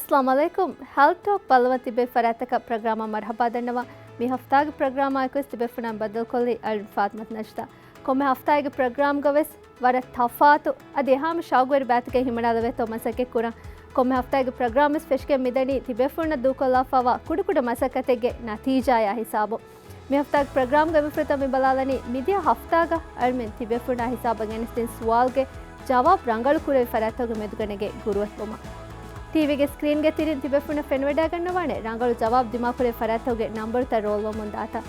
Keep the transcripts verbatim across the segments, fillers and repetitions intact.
އައްސަލާމު ޢަލައިކުމް. ހެލްތު ޓޯކް ބައްލަވަން ތިބޭ ފަރާތްތަކަށް ޕްރޮގްރާމަށް މަރުޙަބާ ދަންނަވަން. މި ހަފްތާގެ ޕްރޮގްރާމާއެކުވެސް ތިބޭފުޅުންނާ ބައްދަލުކޮށްލީ އަޅުން ފާތިމަތު ނަޝްދާ. ކޮންމެ ހަފްތާގެ ޕްރޮގްރާމްގަވެސް ވަރަށް ތަފާތު، އަދި އެހާމެ ޝައުގުވެރި ބައިތަކެއް ހިމަނާލެވޭތޯ މަސައްކަތް ކުރަން. ކޮންމެ ހަފްތާގެ ޕްރޮގްރާމްވެސް ފެށިގެން މިދަނީ ތިބޭފުޅުންނަށް ދޫކޮށްލާފައިވާ ކުޑަކުޑަ މަސައްކަތެއްގެ ނަތީޖާޔާ ހިސާބުން. މި ހަފްތާގެ ޕްރޮގްރާމްގެ މިފުރަތަމަ ބަލާލަނީ މިދިޔަ ހަފްތާގަ އަޅުމެން ތިބޭފުޅުންނާ ހިސާބަށް ގެނެސްދިން ސުވާލުގެ ޖަވާބު ރަނގަޅު ކުރެވި ފަރާތްތަކުގެ މެދުގަ ނެގޭ ގުރުއަތުވުމަށް. ޓީވީގެ ސްކްރީންގެ ތިރިން ތިބޭފުޅުންނަށް ފެނިވަޑައިގަންނަވާނެ ރަނގަޅު ޖަވާބު ދިމާކުރެވި ފަރާތްތަކުގެ ނަންބަރުތައް ރޯލްވަމުން ދާތާ.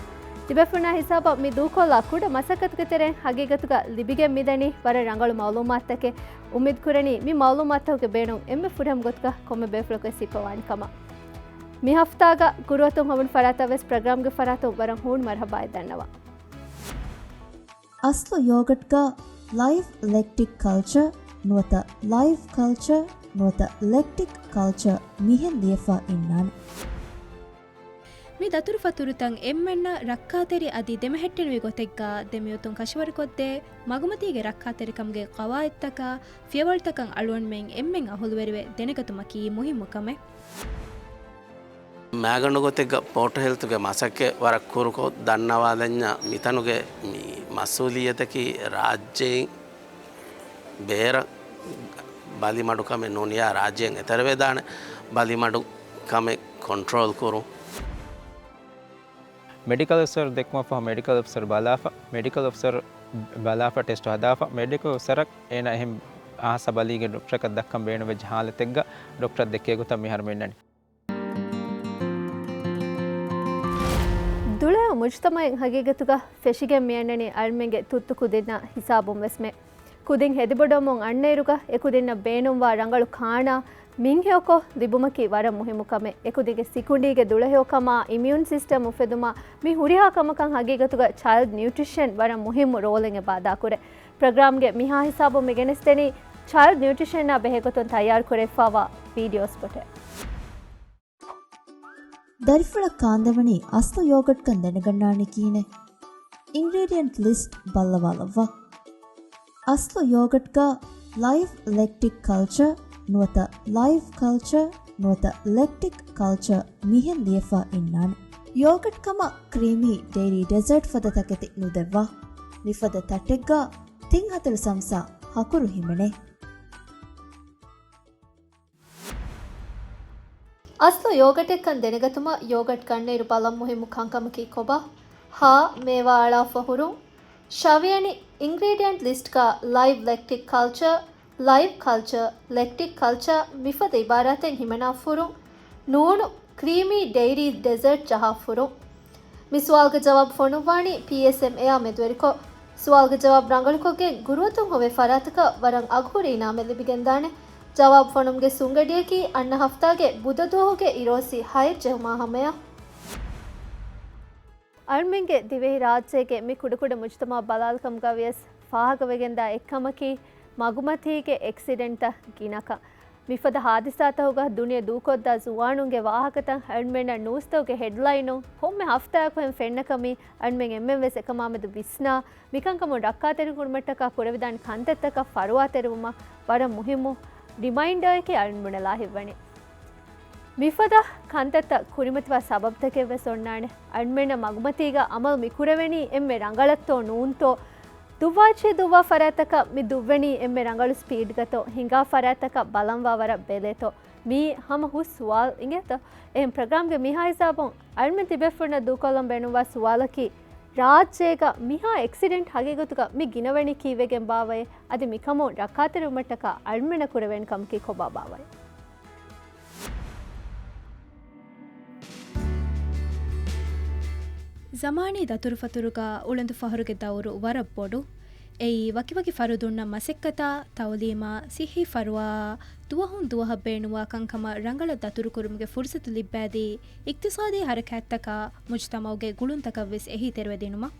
ތިބޭފުޅުންނާ ހިސާބަށް މި ދޫކޮށްލާ ކުޑަ މަސައްކަތުގެ ތެރެއިން ހަގީގަތުގަ ލިބިގެން މިދަނީ ވަރަށް ރަނގަޅު މައުލޫމާތުތަކެއް. އުއްމީދު ކުރަނީ މި މައުލޫމާތުތަކުގެ ބޭނުން އެންމެ ފުރިހަމަ ގޮތުގަ ކޮންމެ ބޭފުޅަކުވެސް ހިއްޕަވާނެ ކަމަށް. މި ހަފްތާގަ ގުރުއަތުން ހޮވުނު ފަރާތަށްވެސް ޕްރޮގްރާމްގެ ފަރާތުން ވަރަށް ހޫނު މަރުޙަބާއެއް ދަންނަވަން. އަސްލު ޔޯގަޓްގަ ލައިވް ލެކްޓިކް ކަލްޗަރ ނުވަތަ ލައިވް ކަލްޗަރ ނުވަތަ ލެކްޓިކް ކަލްޗަރ މިހެން ލިޔެފަ އިންނާނެ. މި ދަތުރުފަތުރުތައް އެންމެންނަށް ރައްކާތެރި އަދި ދެމެހެއްޓެނިވި ގޮތެއްގަ ދެމިއޮތުން ކަށަވަރުކޮށްދޭ މަގުމަތީގެ ރައްކާތެރިކަމުގެ ޤަވާއިދުތަކާ ފިޔަވަޅުތަކަށް އަޅުގަނޑުމެން އެންމެން އަހުލުވެރިވެ ދެނެގަތުމަކީ މުހިއްމު ކަމެއް. މައިގަނޑު ގޮތެއްގަ ޕޯޓް ހެލްތުގެ މަސައްކަތް ވަރަށް ކުރުކޮށް ދަންނަވާލަންޏާ މިތަނުގެ މި މަސްއޫލިއްޔަތަކީ ރާއްޖެއިން ބޭރަށް ބަލިމަޑުކަމެއް ނޫނިޔާ ރާއްޖެއިން އެތެރެވެދާނެ ބަލިމަޑު ކަމެއް ކޮންޓްރޯލް ކުރުން. މެޑިކަލް އޮފިސަރު ދެއްކުމަށްފަހު މެޑިކަލް އޮފިސަރު ބަލާފަ، މެޑިކަލް އޮފިސަރު ބަލާފަ ޓެސްޓު ހަދާފަ، މެޑިކަލް އޮފިސަރަށް އޭނާ އެހެން އާސަ ބަލީގެ ޑޮކްޓަރަކަށް ދައްކަން ބޭނުންވެއްޖެ ހާލަތެއްގަ ޑޮކްޓަރަށް ދެއްކޭ ގޮތަށް މިހާރު މި އަންނަނީ. ދުޅަހެޔޮ މުޖުތަމައެއް ހަގީގަތުގަ ފެށިގެން މިއަންނަނީ އަޅުމެންގެ ތުއްތު ކުދިންނާ ހިސާބުން ވެސްމެ. ކުދިން ހެދިބޮޑުވަމުން އަންނައިރުގަ އެކުދިންނަށް ބޭނުންވާ ރަނގަޅު ކާނާ މިންހެޔޮކޮށް ލިބުމަކީ ވަރަށް މުހިއްމު ކަމެއް. އެކުދިންގެ ސިކުނޑީގެ ދުޅަހެޔޮކަމާ، އިމިއުން ސިސްޓަމް އުފެދުމާ މި ހުރިހާ ކަމަކަށް ހަގީގަތުގަ ޗައިލްޑް ނިއުޓްރިޝަން ވަރަށް މުހިއްމު ރޯލެއް އެބަ އަދާކުރޭ. ޕްރޮގްރާމްގެ މިހާ ހިސާބުން މި ގެނެސްދެނީ ޗައިލްޑް ނިއުޓްރިޝަންއާ ބެހޭގޮތުން ތައްޔާރުކުރެވިފައިވާ ވީޑިއޯ ސްޕޮޓެއް. ދަރިފުޅަށް ކާންދެވެނީ އަސްލު ޔޯގަޓްކަން ދެނެގަންނާނީ ކިހިނެއް؟ އިންގްރީޑިއަންޓް ލިސްޓް ބައްލަވާލައްވާ. އަސްލު ޔޯގަޓްގަ ލައިވް ލެކްޓިކް ކަލްޗަރ ނުވަތަ ލައިވް ކަލްޗަރ ނުވަތަ ލެކްޓިކް ކަލްޗަރ މިހެން ލިޔެފަ އިންނާނެ. ޔޯގަޓް ކަމަށް ކްރީމީ ޑެއިރީ ޑެޒާޓް ފަދަ ތަކެތި ނުދެއްވާ. މިފަދަ ތައްޓެއްގަ ތިން ހަތަރު ސަމްސާ ހަކުރު ހިމެނޭ. އަސްލު ޔޯގަޓެއްކަން ދެނެގަތުމަށް ޔޯގަޓް ގަންނައިރު ބަލަން މުހިއްމު ކަންކަމަކީ ކޮބާ؟ ހާ، މޭވާ އަޅާފަ ހުރުން. ށަވިޔަނި، އިންގްރީޑިއަންޓް ލިސްޓްގަ ލައިވް ލެކްޓިކް ކަލްޗަރ، ލައިވް ކަލްޗަރ، ލެކްޓިކް ކަލްޗަރ މިފަދަ އިބާރާތެއް ހިމަނާފަ ހުރުން. ނޫނު، ކްރީމީ ޑެއިރީ ޑެޒާޓް ޖަހާފަ ހުރުން. މި ސުވާލުގެ ޖަވާބު ފޮނުއްވާނީ ޕީއެސްއެމްއޭއާ މެދުވެރިކޮށް. ސުވާލުގެ ޖަވާބު ރަނގަޅުކޮށްގެން ގުރުއަތުން ހޮވޭ ފަރާތަކަށް ވަރަށް އަގުހުރި އިނާމެއް ލިބިގެންދާނެ. ޖަވާބު ފޮނުމުގެ ސުނގަޑިއަކީ އަންނަ ހަފްތާގެ ބުދަ ދުވަހުގެ އިރުއޮއްސި ހައެއް ޖެހުމާ ހަމަޔަށް. އަޅުމެންގެ ދިވެހި ރާއްޖޭގެ މި ކުޑަކުޑަ މުޖުތަމަޢަށް ބަލާލިކަމުގަ ވިޔަސް ފާހަގަވެގެންދާ އެއްކަމަކީ، މަގުމަތީގެ އެކްސިޑެންޓްތައް ގިނަކަން. މިފަދަ ހާދިސާތަކުގަ ދުނިޔެ ދޫކޮށްދާ ޒުވާނުންގެ ވާހަކަތައް އަޅުމެންނަށް ނޫސްތަކުގެ ހެޑްލައިނުން ކޮންމެ ހަފްތާއަކު ހެން ފެންނަކަމީ، އަޅުމެން އެންމެން ވެސް އެކަމާމެދު ވިސްނާ، މިކަންކަމުން ރައްކާތެރިކުރުމަށްޓަކާ ކުރެވިދާނެ ކަންތައްތަކަށް ފަރުވާތެރިވުމަށް ވަރަށް މުހިއްމު ރިމައިންޑަރއެކޭ އަޅުމެންނަށް ލާހިއްވަނީ. މިފަދަ ކަންތައްތައް ކުރިމަތިވާ ސަބަބުތަކެއް ވެސް އޮންނާނެ. އަޅުމެންނަށް މަގުމަތީގަ އަމަލު މިކުރެވެނީ އެންމެ ރަނގަޅަށްތޯ ނޫންތޯ، ދުއްވާއެއްޗެހި ދުއްވާ ފަރާތްތަކަށް މި ދުއްވެނީ އެންމެ ރަނގަޅު ސްޕީޑްގަތޯ، ހިނގާ ފަރާތްތަކަށް ބަލަންވާ ވަރަށް ބެލޭތޯ، މީ ހަމަ ހުސް ސުވާލު އިނގޭތޯ؟ އެހެން ޕްރޮގްރާމްގެ މިހާ ހިސާބުން އަޅުމެން ތިބޭފުޅުންނަށް ދޫކޮށްލަން ބޭނުންވާ ސުވާލަކީ، ރާއްޖޭގަ މިހާ އެކްސިޑެންޓް ހަގީގަތުގަ މި ގިނަވަނީ ކީއްވެގެން ބާވައޭ؟ އަދި މިކަމުން ރައްކާތެރިވުމަށްޓަކާ އަޅުމެންނަށް ކުރެވޭނެ ކަމަކީ ކޮބާ ބާވައޭ؟ ޒަމާނީ ދަތުރުފަތުރުގަ އުޅަނދު ފަހަރުގެ ދައުރު ވަރަށް ބޮޑު. އެއީ، ވަކިވަކި ފަރުދުންނަށް މަސައްކަތާ، ތައުލީމާ، ސިއްހީ ފަރުވާއާ، ދުވަހުން ދުވަހަށް ބޭނުންވާ ކަންކަމަށް ރަނގަޅަށް ދަތުރުކުރުމުގެ ފުރުސަތު ލިއްބައިދީ، އިޤްތިޞާދީ ޙަރަކާތްތަކާ، މުޖުތަމަޢުގެ ގުޅުންތަކަށްވެސް އެހީތެރިވެދިނުމަށް.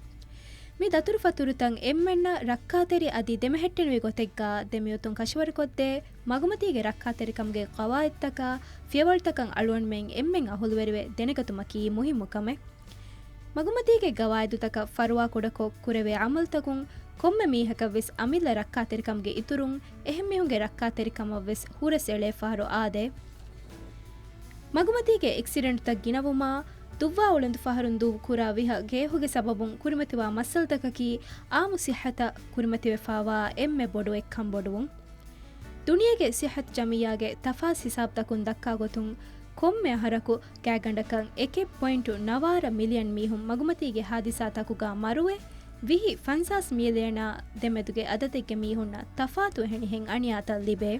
މި ދަތުރުފަތުރުތައް އެންމެންނަށް ރައްކާތެރި އަދި ދެމެހެއްޓެނިވި ގޮތެއްގަ ދެމިއޮތުން ކަށަވަރުކޮށްދޭ، މަގުމަތީގެ ރައްކާތެރިކަމުގެ ޤަވާއިދުތަކާ، ފިޔަވަޅުތަކަށް އަޅުގަނޑުމެން އެންމެން އަހުލުވެރިވެ ދެނެގަތުމަކީ މުހިއްމު ކަމެއް. މަގުމަތީގެ ގަވާއިދުތަކަށް ފަރުވާ ކުޑަކޮށް ކުރެވޭ ޢަމަލުތަކުން ކޮންމެ މީހަކަށްވެސް އަމިއްލަ ރައްކާތެރިކަމުގެ އިތުރުން އެހެން މީހުންގެ ރައްކާތެރިކަމަށްވެސް ހުރަސް އެޅޭ ފަހަރު އާދޭ. މަގުމަތީގެ އެކްސިޑެންޓްތައް ގިނަވުމާ، ދުއްވާ އުޅަނދު ފަހަރުން ދޫކުރާ ވިހަ ގޭހުގެ ސަބަބުން ކުރިމަތިވާ މައްސަލަތަކަކީ އާއްމު ސިއްހަތަށް ކުރިމަތިވެފާވާ އެންމެ ބޮޑު އެއްކަންބޮޑުވުން. ދުނިޔޭގެ ސިއްހަތު ޖަމިއްޔާގެ ތަފާސް ހިސާބުތަކުން ދައްކާގޮތުން، ކޮންމެ އަހަރަކު ގާތްގަނޑަކަށް އެކެއް ޕޮއިންޓު ނަވާރަ މިލިއަން މީހުން މަގުމަތީގެ ހާދިސާތަކުގަ މަރުވެ، ވިހި ފަންސާސް މިލިއަނާ ދެމެދުގެ އަދަދެއްގެ މީހުންނަށް ތަފާތު އެހެނިހެން އަނިޔާތައް ލިބޭ.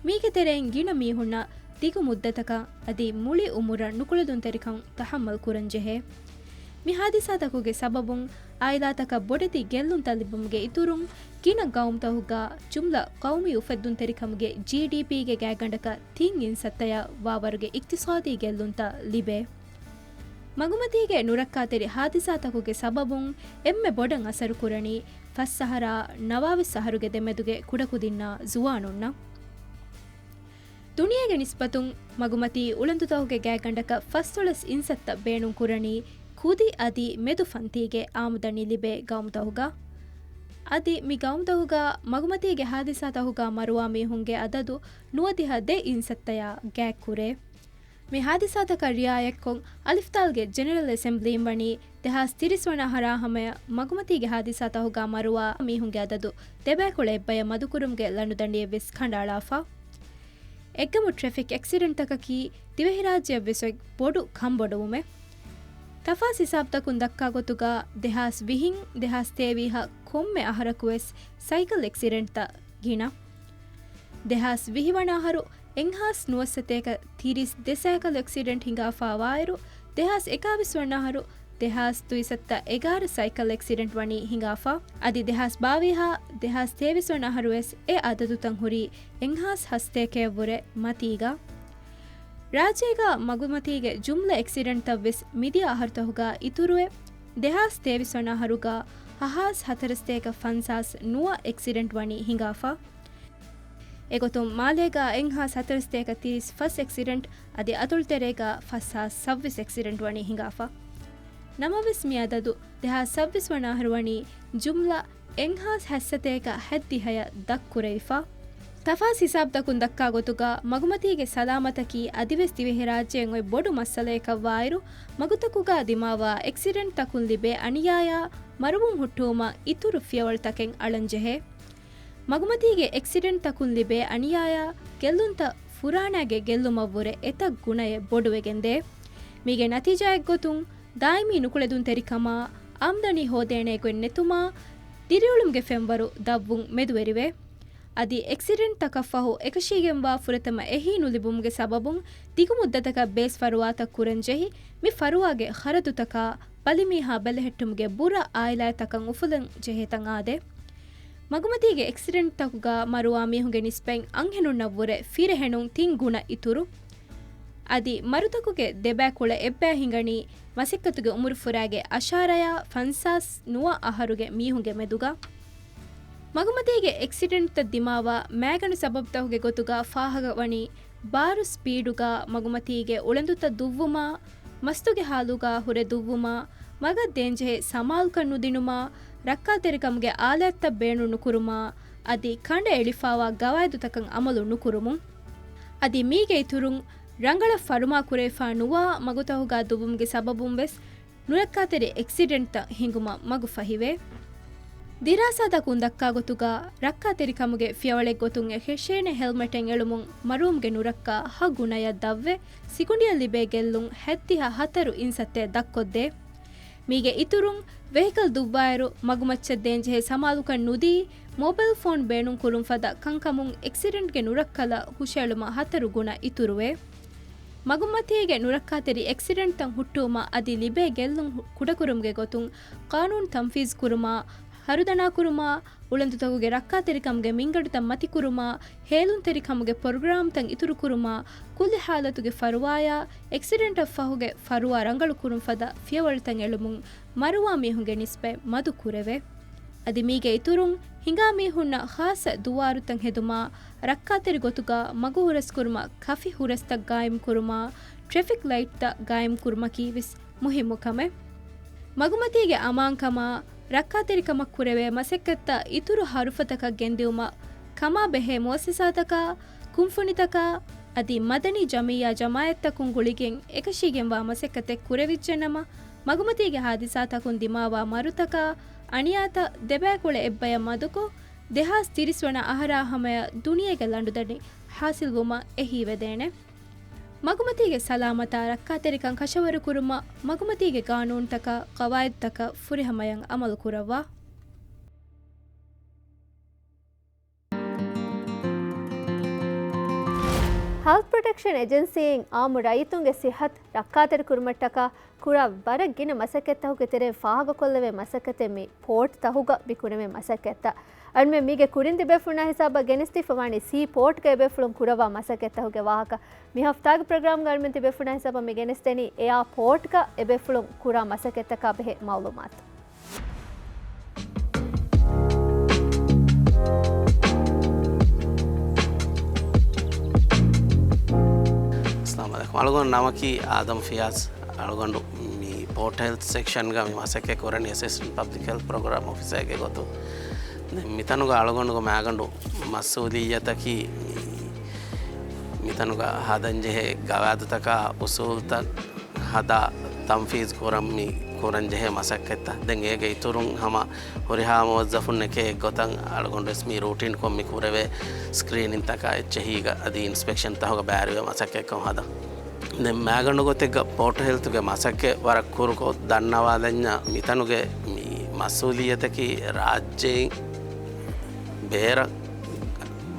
މީގެ ތެރެއިން ގިނަ މީހުންނަށް ދިގު މުއްދަތަކަށް އަދި މުޅި އުމުރަށް ނުކުޅެދުންތެރިކަން ތަޙައްމަލް ކުރަންޖެހޭ. މި ހާދިސާތަކުގެ ސަބަބުން އާއިލާތަކަށް ބޮޑެތި ގެއްލުންތައް ލިބުމުގެ އިތުރުން، ގިނަ ގައުމުތަކުގަ ޖުމްލަ ޤައުމީ އުފެއްދުންތެރިކަމުގެ ޖީޑީޕީގެ ގާތްގަނޑަކަށް ތިން އިންސައްތަޔަށް ވާވަރުގެ އިޤްތިޞާދީ ގެއްލުންތައް ލިބޭ. މަގުމަތީގެ ނުރައްކާތެރި ހާދިސާތަކުގެ ސަބަބުން އެންމެ ބޮޑަށް އަސަރުކުރަނީ ފަސް އަހަރާ ނަވާވީސް އަހަރުގެ ދެމެދުގެ ކުޑަކުދިންނާ ޒުވާނުންނަށް. ދުނިޔޭގެ ނިސްބަތުން މަގުމަތީ އުޅަނދުތަކުގެ ގާތްގަނޑަކަށް ފަސްދޮޅަސް އިންސައްތަ ބޭނުން ކުރަނީ ކުދި އަދި މެދު ފަންތީގެ އާމުދަނީ ލިބޭ ގައުމުތަކުގަ. އަދި މި ގައުމުތަކުގަ މަގުމަތީގެ ހާދިސާތަކުގަ މަރުވާ މީހުންގެ އަދަދު ނުވަދިހަ ދެ އިންސައްތަޔާ ގާތްކުރޭ. މި ހާދިސާތަކަށް ރިއާޔަތްކޮށް، އަލިފްތާލްގެ ޖެނެރަލް އެސެމްބްލީން ވަނީ ދެހާސް ތިރީސް ވަނަ އަހަރާ ހަމަޔަށް މަގުމަތީގެ ހާދިސާތަކުގަ މަރުވާ މީހުންގެ އަދަދު ދެބައިކުޅަ އެއްބަޔަށް މަދުކުރުމުގެ ލަނޑުދަނޑިއެއްވެސް ކަނޑައަޅާފަ. އެއްގަމު ޓްރެފިކް އެކްސިޑެންޓްތަކަކީ ދިވެހިރާއްޖެއަށްވެސް އޮތް ބޮޑު ކަންބޮޑުވުމެއް. ތަފާސް ހިސާބުތަކުން ދައްކާ ގޮތުގަ ދެހާސް ވިހިން ދެހާސް ތޭވީހަށް ކޮންމެ އަހަރަކުވެސް ސައިކަލް އެކްސިޑެންޓްތައް ގިނަ. ދެހާސް ވިހި ވަނަ އަހަރު އެއްހާސް ނުވައްސަތޭކަ ތިރީސް ދެ ސައިކަލް އެކްސިޑެންޓް ހިނގާފާވާއިރު، ދެހާސް އެކާވީސް ވަނަ އަހަރު ދެހާސް ދުއިސައްތަ އެގާރަ ސައިކަލް އެކްސިޑެންޓް ވަނީ ހިނގާފަ. އަދި ދެހާސް ބާވީހާ ދެހާސް ތޭވީސް ވަނަ އަހަރުވެސް އެ އަދަދުތައް ހުރީ އެއްހާސް ހަސަތޭކަޔަށްވުރެ މަތީގަ. ރާއްޖޭގަ މަގުމަތީގެ ޖުމްލަ އެކްސިޑެންޓްތައްވެސް މިދިޔަ އަހަރުތަކުގަ އިތުރުވެ، ދެހާސް ތޭވީސް ވަނަ އަހަރުގަ ހަހާސް ހަތަރުސަތޭކަ ފަންސާސް ނުވަ އެކްސިޑެންޓް ވަނީ ހިނގާފަ. އެގޮތުން މާލޭގަ އެއްހާސް ހަތަރުސަތޭކަ ތިރީސް ފަސް އެކްސިޑެންޓް އަދި އަތޮޅުތެރޭގަ ފަސްހާސް ސައްވީސް އެކްސިޑެންޓް ވަނީ ހިނގާފަ. ނަމަވެސް މި އަދަދު ދެހާސް ސައްވީސް ވަނަ އަހަރު ވަނީ ޖުމްލަ އެއްހާސް ހަސަތޭކަ ހަތްދިހަޔަށް ދަށްކުރެވިފަ. ތަފާސް ހިސާބުތަކުން ދައްކާ ގޮތުގަ މަގުމަތީގެ ސަލާމަތަކީ އަދިވެސް ދިވެހިރާއްޖޭން އޮތް ބޮޑު މައްސަލަޔަކަށްވާއިރު، މަގުތަކުގަ ދިމާވާ އެކްސިޑެންޓްތަކުން ލިބޭ އަނިޔާޔާ މަރުވުން ހުއްޓުވުމަށް އިތުރު ފިޔަވަޅުތަކެއް އަޅަންޖެހޭ. މަގުމަތީގެ އެކްސިޑެންޓްތަކުން ލިބޭ އަނިޔާޔާ ގެއްލުންތައް ފުރާނައިގެ ގެއްލުމަށްވުރެ އެތައް ގުނައެއް ބޮޑުވެގެންދޭ. މީގެ ނަތީޖާއެއްގޮތުން، ދާއިމީ ނުކުޅެދުންތެރިކަމާ، އާމްދަނީ ހޯދޭނެ ގޮތް ނެތުމާ، ދިރިއުޅުމުގެ ފެންވަރު ދަށްވުން މެދުވެރިވޭ. އަދި އެކްސިޑެންޓްތަކަށްފަހު އެކަށީގެންވާ ފުރަތަމަ އެހީ ނުލިބުމުގެ ސަބަބުން ދިގު މުއްދަތަކަށް ބޭސް ފަރުވާތައް ކުރަން ޖެހި، މި ފަރުވާގެ ޚަރަދުތަކާ ބަލިމީހާ ބެލެހެއްޓުމުގެ ބުރަ އާއިލާތަކަށް އުފުލަން ޖެހޭތަން އާދޭ. މަގުމަތީގެ އެކްސިޑެންޓްތަކުގަ މަރުވާ މީހުންގެ ނިސްބަތް އަންހެނުންނަށްވުރެ ފިރިހެނުން ތިން ގުނަ އިތުރު. އަދި މަރުތަކުގެ ދެބައިކުޅަ އެއްބަޔަށް ހިނގަނީ މަސައްކަތުގެ އުމުރު ފުރާގެ އަށާރަޔާ ފަންސާސް ނުވަ އަހަރުގެ މީހުންގެ މެދުގަ. މަގުމަތީގެ އެކްސިޑެންޓްތައް ދިމާވާ މައިގަނޑު ސަބަބުތަކުގެ ގޮތުގަ ފާހަގަވަނީ، ބާރު ސްޕީޑުގަ މަގުމަތީގެ އުޅަނދުތައް ދުއްވުމާ، މަސްތުގެ ހާލުގަ ހުރެ ދުއްވުމާ، މަގަށް ދޭންޖެހޭ ސަމާލުކަން ނުދިނުމާ، ރައްކާތެރިކަމުގެ އާލާތްތައް ބޭނުން ނުކުރުމާ، އަދި ކަނޑައެޅިފާވާ ގަވާއިދުތަކަށް އަމަލު ނުކުރުމުން. އަދި މީގެ އިތުރުން، ރަނގަޅަށް ފަރުމާ ކުރެވިފާ ނުވާ މަގުތަކުގަ ދުއްވުމުގެ ސަބަބުން ވެސް ނުރައްކާތެރި އެކްސިޑެންޓްތައް ހިނގުމަށް މަގުފަހިވޭ. ދިރާސާތަކުން ދައްކާ ގޮތުގަ، ރައްކާތެރިކަމުގެ ފިޔަވަޅެއްގޮތުން އެކަށޭނެ ހެލްމެޓެއް އެޅުމުން މަރުވުމުގެ ނުރައްކާ ހަ ގުނަޔަށް ދަށްވެ، ސިކުނޑިއަށް ލިބޭ ގެއްލުން ހަތްދިހަ ހަތަރު އިންސައްތައެއް ދަށްކޮށްދޭ. މީގެ އިތުރުން، ވެހިކަލް ދުއްވާއިރު މަގުމައްޗަށް ދޭންޖެހޭ ސަމާލުކަން ނުދީ، މޯބައިލް ފޯން ބޭނުން ކުރުން ފަދަ ކަންކަމުން އެކްސިޑެންޓްގެ ނުރައްކަލަށް ހުށައެޅުމަށް ހަތަރު ގުނަ އިތުރުވޭ. މަގުމަތީގެ ނުރައްކާތެރި އެކްސިޑެންޓްތައް ހުއްޓުވުމަށް އަދި ލިބޭ ގެއްލުން ހު-، ކުޑަކުރުމުގެ ގޮތުން ޤާނޫނު ތަންފީޒު ކުރުމާ، ހަރުދަނާ ކުރުމާ، އުޅަނދުތަކުގެ ރައްކާތެރިކަމުގެ މިންގަނޑުތައް މަތިކުރުމާ، ހޭލުންތެރިކަމުގެ ޕްރޮގްރާމްތައް އިތުރުކުރުމާ، ކުއްލި ހާލަތުގެ ފަރުވާޔާ، އެކްސިޑެންޓަށް ފަހުގެ ފަރުވާ ރަނގަޅު ކުރުން ފަދަ ފިޔަވަޅުތައް އެޅުމުން މަރުވާ މީހުންގެ ނިސްބަތް މަދު ކުރެވޭ. އަދި މީގެ އިތުރުން، ހިނގާ މީހުންނަށް ޚާއްޞަ ދުވާރުތައް ހެދުމާ، ރައްކާތެރި ގޮތުގަ މަގު ހުރަސްކުރުމަށް ކަފި ހުރަސްތައް ގާއިމް ކުރުމާ، ޓްރެފިކް ލައިޓްތައް ގާއިމް ކުރުމަކީ ވެސް މުހިއްމު ކަމެއް. މަގުމަތީގެ އަމާންކަމާ، ރައްކާތެރިކަމަށް ކުރެވޭ މަސައްކަތްތައް އިތުރު ހަރުފަތަކަށް ގެންދިއުމަށް ކަމާ ބެހޭ މުއައްސަސާތަކާ، ކުންފުނިތަކާ، އަދި މަދަނީ ޖަމިއްޔާ ޖަމާއަތްތަކުން ގުޅިގެން އެކަށީގެންވާ މަސައްކަތެއް ކުރެވިއްޖެނަމަ، މަގުމަތީގެ ހާދިސާތަކުން ދިމާވާ މަރުތަކާ، އަނިޔާތައް ދެބައިކުޅަ އެއްބަޔަށް މަދުކޮށް، ދެހާސް ތިރީސް ވަނަ އަހަރާ ހަމަޔަށް ދުނިޔޭގެ ލަނޑުދަނޑި ހާސިލްވުމަށް އެހީވެދޭނެ. މަގުމަތީގެ ސަލާމަތާ ރައްކާތެރިކަން ކަށަވަރުކުރުމަށް، މަގުމަތީގެ ގާނޫނުތަކާ، ޤަވާއިދުތަކަށް ފުރިހަމަޔަށް އަމަލު ކުރައްވާ. ހެލްތް ޕްރޮޓެކްޝަން އެޖެންސީއިން އާއްމު ރައްޔިތުންގެ ސިއްހަތު ރައްކާތެރިކުރުމަށްޓަކާ ކުރާ ވަރަށް ގިނަ މަސައްކަތްތަކުގެ ތެރެއިން ފާހަގަކޮށްލެވޭ މަސައްކަތެއް މި ޕޯޓް ތަހުގަ މި ކުރެވޭ މަސައްކަތްތައް. އަޅުމެން މީގެ ކުރިން ތިބޭފުޅުންނާ ހިސާބަށް ގެނެސްދީފަވާނީ ސީ ޕޯޓްގަ އެބޭފުޅުން ކުރައްވާ މަސައްކަތްތަކުގެ ވާހަކަ. މި ހަފްތާގެ ޕްރޮގްރާމްގަ އަޅުމެން ތިބޭފުޅުންނާ ހިސާބަށް މި ގެނެސްދެނީ އެއާޕޯޓްގަ އެބޭފުޅުން ކުރާ މަސައްކަތްތަކާ ބެހޭ މައުލޫމާތު. އައްސަލާމު ޢަލައިކުމް. އަޅުގަނޑު ނަމަކީ އާދަމް ފިޔާޒް. އަޅުގަނޑު މި ޕޯޓް ހެލްތް ސެކްޝަންގަ މި މަސައްކަތް ކުރަނީ އެސިސްޓެންޓް ޕަބްލިކް ހެލްތް ޕްރޮގްރާމް އޮފިސަރގެ ގޮތުން. ދެން މިތަނުގަ އަޅުގަނޑުގެ މައިގަނޑު މަސްއޫލިއްޔަތަކީ މި، މިތަނުގަ ހަދަންޖެހޭ ގަވާއިދުތަކާ އުސޫލްތައް ހަދާ ތަންފީޒް ކުރަން މި ކުރަންޖެހޭ މަސައްކަތްތައް. ދެން އޭގެ އިތުރުން ހަމަ ހުރިހާ މުވައްޒަފުންނެކޭ އެއްގޮތަށް އަޅުގަނޑުވެސް މި ރޫޓީންކޮށް މި ކުރެވޭ ސްކްރީނިންތަކާ އެއްޗެހީގަ އަދި އިންސްޕެކްޝަންތަކުގަ ބައިވެރިވެ މަސައްކަތްކޮށް ހަދަން. ދެން މައިގަނޑު ގޮތެއްގަ ޕޯޓް ހެލްތުގެ މަސައްކަތް ވަރަށް ކުރުކޮށް ދަންނަވާލަންޏާ މިތަނުގެ މި މަސްއޫލިއްޔަތަކީ ރާއްޖެއިން ބޭރަށް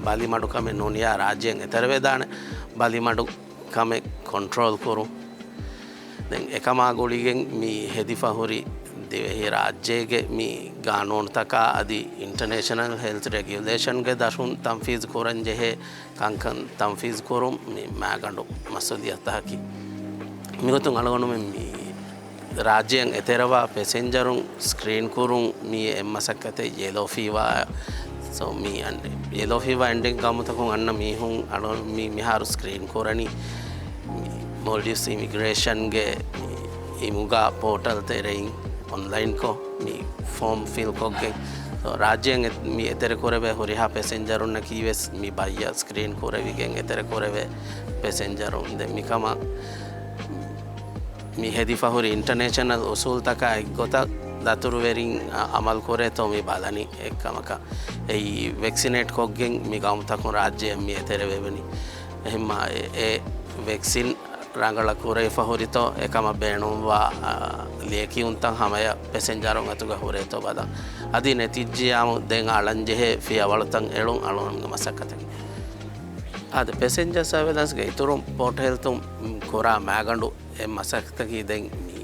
ބަލިމަޑުކަމެއް ނޫނިޔާ ރާއްޖެއިން އެތެރެވެދާނެ ބަލިމަޑު ކަމެއް ކޮންޓްރޯލް ކުރުން. ދެން އެކަމާ ގުޅިގެން މި ހެދިފަ ހުރި ދިވެހި ރާއްޖޭގެ މި ގާނޫނުތަކާ އަދި އިންޓަނޭޝަނަލް ހެލްތް ރެގިއުލޭޝަންގެ ދަށުން ތަންފީޒް ކުރަން ޖެހޭ ކަންކަން ތަންފީޒް ކުރުން މި މައިގަނޑު މަސްއޫލިއްޔަތުތަކަކީ. މިގޮތުން އަޅުގަނޑުމެން މި ރާއްޖޭން އެތެރެވާ ޕެސެންޖަރުން ސްކްރީން ކުރުން މި އެއް މަސައްކަތެއް ޔެލޯ ފީވާ. ސޯ މި އަން-، ޔެލޯ ފީވާ އެންޑެން ގައުމުތަކުން އަންނަ މީހުން އަޅު-، މި މިހާރު ސްކްރީން ކުރަނީ މި މޯލްޑިވްސް އިމިގްރޭޝަންގެ މި އިމުގާ ޕޯޓަލް ތެރެއިން އޮންލައިންކޮށް މި ފޯމް ފިލްކޮށްގެން. ސޯ ރާއްޖޭން އެ-، މި އެތެރެކުރެވޭ ހުރިހާ ޕެސެންޖަރުންނަކީ ވެސް މި ބައްޔަށް ސްކްރީން ކުރެވިގެން އެތެރެކުރެވޭ ޕެސެންޖަރުން. ދެން މިކަމަށް މި ހެދިފަހުރި އިންޓަނޭޝަނަލް އުސޫލްތަކާ އެއްގޮތަށް ދަތުރުވެރިން އަ-، އަމަލުކުރޭތޯ މި ބަލަނީ އެއްކަމަކަށް. އެއީ ވެކްސިނޭޓް ކޮށްގެން މި ގައުމުތަކުން ރާއްޖެއަށް މި އެތެރެވެވެނީ. އެހެންމާ އެ، އެ ވެކްސިން ރަނގަޅަށް ކުރެވިފަ ހުރިތޯ އެކަމަށް ބޭނުންވާ، އަ، ލިޔެކިޔުންތައް ހަމަޔަށް ޕެސެންޖަރުން އަތުގަ ހުރޭތޯ ބަލަން. އަދި ނެތިއްޖިޔާމު ދެން އަޅަންޖެހޭ ފިޔަވަޅުތައް އެޅުން އަޅުގަނޑުގެ މަސައްކަތަކީ. އާދެ، ޕެސެންޖަރ ސަރވެލަންސްގެ އިތުރުން ޕޯޓް ހެލްތުން ކުރާ މައިގަނޑު އެއް މަސައްކަތަކީ ދެން މި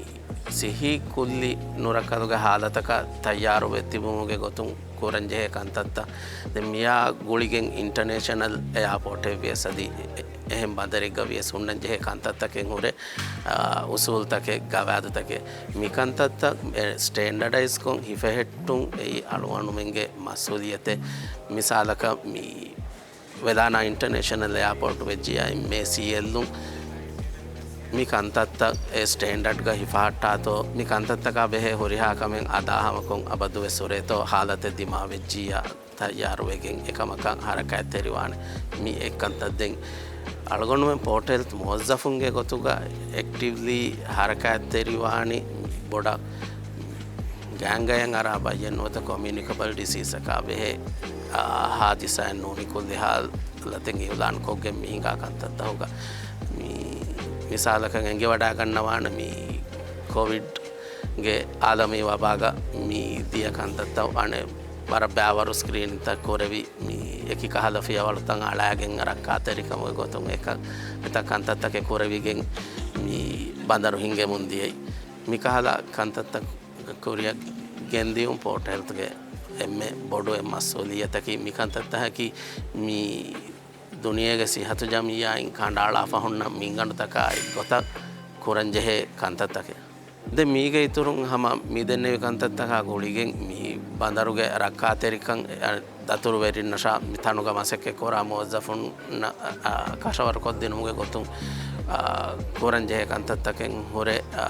ސިއްހީ ކުއްލި ނުރައްކަލުގެ ހާލަތަކަށް ތައްޔާރުވެ ތިބުމުގެ ގޮތުން ކުރަންޖެހޭ ކަންތައްތައް. ދެން މިއާ ގުޅިގެން އިންޓަނޭޝަނަލް އެއާޕޯޓެއް ވިޔަސް އަދި އެ-، އެހެން ބަނދަރެއްގަ ވިޔަސް ހުންނަންޖެހޭ ކަންތައްތަކެއް ހުރެ، އާ، އުސޫލްތަކެއް، ގަވާއިދުތަކެއް. މި ކަންތައްތައް އެ ސްޓޭންޑަޑައިޒްކޮށް ހިފެހެއްޓުން އެއީ އަޅުގަނޑުމެންގެ މަސްއޫލިއްޔަތެއް. މިސާލަކަށް މި ވެލާނާ އިންޓަނޭޝަނަލް އެއާޕޯޓް ވެއްޖިއްޔާ އެމްއޭސީއެލްއުން މި ކަންތައްތައް އެ ސްޓޭންޑަޑްގަ ހިފަހައްޓާތޯ، މި ކަންތައްތަކާ ބެހޭ ހުރިހާ ކަމެއް އަދާހަމަކޮށް އަބަދުވެސް ހުރޭތޯ ހާލަތެއް ދިމާވެއްޖިއްޔާ ތައްޔާރުވެގެން އެކަމަކަށް ހަރަކާތްތެރިވާނެ. މި އެއްކަންތައް ދެން އަޅުގަނޑުމެން ޕޯޓް ހެލްތް މުވައްޒަފުންގެ ގޮތުގަ އެކްޓިވްލީ ހަރަކާތްތެރިވާނީ ބޮޑަށް ގާންގަޔަށް އަރާ ބައްޔެއް ނުވަތަ ކޮމިއުނިކަބަލް ޑިސީސްއަކާ ބެހޭ، އާ، ހާދިސާއެއް ނޫނީ ކުއްލި ހާލަތެއް އިއުލާންކޮށްގެން މި ހިނގާ ކަންތައްތަކުގަ. މި މިސާލަކަށް އެނގިވަޑައިގަންނަވާނެ މި ކޮވިޑްގެ އާލަމީ ވަބާގަ މި ދިޔަ ކަންތައްތައް އަނެއް ވަރަށް ބައިވަރު ސްކްރީންތައް ކުރެވި، މި އެކި ކަހަލަ ފިޔަވަޅުތައް އަޅާގެން ރައްކާތެރިކަމުގެ ގޮތުން އެކަ-، އެތައް ކަންތައްތަކެއް ކުރެވިގެން މި ބަނދަރު ހިންގެމުން ދިޔައީ. މި ކަހަލަ ކަންތައްތައް ކުރިއަށް ގެންދިޔުން ޕޯޓް ހެލްތްގެ އެންމެ ބޮޑު އެއް މަސްއޫލިއްޔަތަކީ މި ކަންތައްތަކަކީ މި ދުނިޔޭގެ ސިއްހަތު ޖަމިއްޔާއިން ކަނޑައަޅާފަ ހުންނަ މިންގަނޑުތަކާ އެއްގޮތަށް ކުރަންޖެހޭ ކަންތައްތަކެއް. ދެން މީގެ އިތުރުން ހަމަ މި ދެންނެވި ކަންތައްތަކާ ގުޅިގެން މި ބަނދަރުގެ ރައްކާތެރިކަން، އަ، ދަތުރުވެރިންނަށާ މި ތަނުގަ މަސައްކަތްކުރާ މުވައްޒަފުންނަށް، އަ، އަ، ކަށަވަރުކޮށްދިނުމުގެ ގޮތުން، އަ، ކުރަންޖެހޭ ކަންތައްތަކެއް ހުރެ، އަ،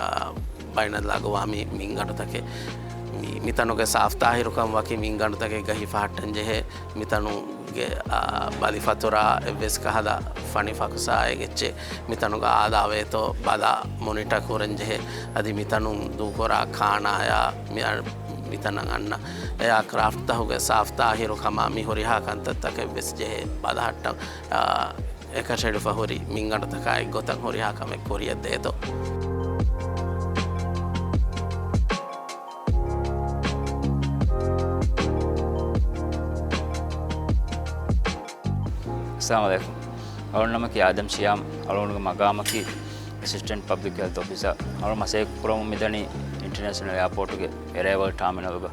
ބައިނަލްއަގުވާމީ މިންގަނޑުތަކެއް. މި، މިތަނުގެ ސާފްތާހިރުކަން ވަކި މިންގަނޑުތަކެއްގަ ހިފަހައްޓަންޖެހޭ، މިތަނު ގެ، އާ، ބަލި ފަތުރާ އެއްވެސް ކަހަލަ ފަނި ފަކުސާއެއް އެއްޗެއް މިތަނުގަ އާލާވޭތޯ ބަލާ މޮނިޓަ ކުރަން ޖެހޭ. އަދި މިތަނުން ދޫކުރާ ކާނާޔާ މި-، މިތަނަށް އަންނަ އެއާކްރާފްޓްތަހުގެ ސާފްތާހިރު ކަމާ މި ހުރިހާ ކަންތައްތަކެއް ވެސް ޖެހޭ ބަލަހައްޓަން، އާ، އެކަށައިޑިފަ ހުރި މިންގަނޑުތަކާ އެއްގޮތަށް ހުރިހާ ކަމެއް ކުރިއަށް ދޭތޯ. އައްސަލާމު ޢަލައިކުމް. އަޅުގަނޑު ނަމަކީ އާދަމް ޝިޔާމް. އަޅުގަނޑުގެ މަގާމަކީ އެސިސްޓެންޓް ޕަބްލިކް ހެލްތް އޮފިސަރ. އަޅުގަނޑު މަސައްކަތް ކުރަމުން މިދަނީ އިންޓަރނޭޝަނަލް އެއާޕޯޓުގެ އެރައިވަލް ޓާމިނަލުގަ.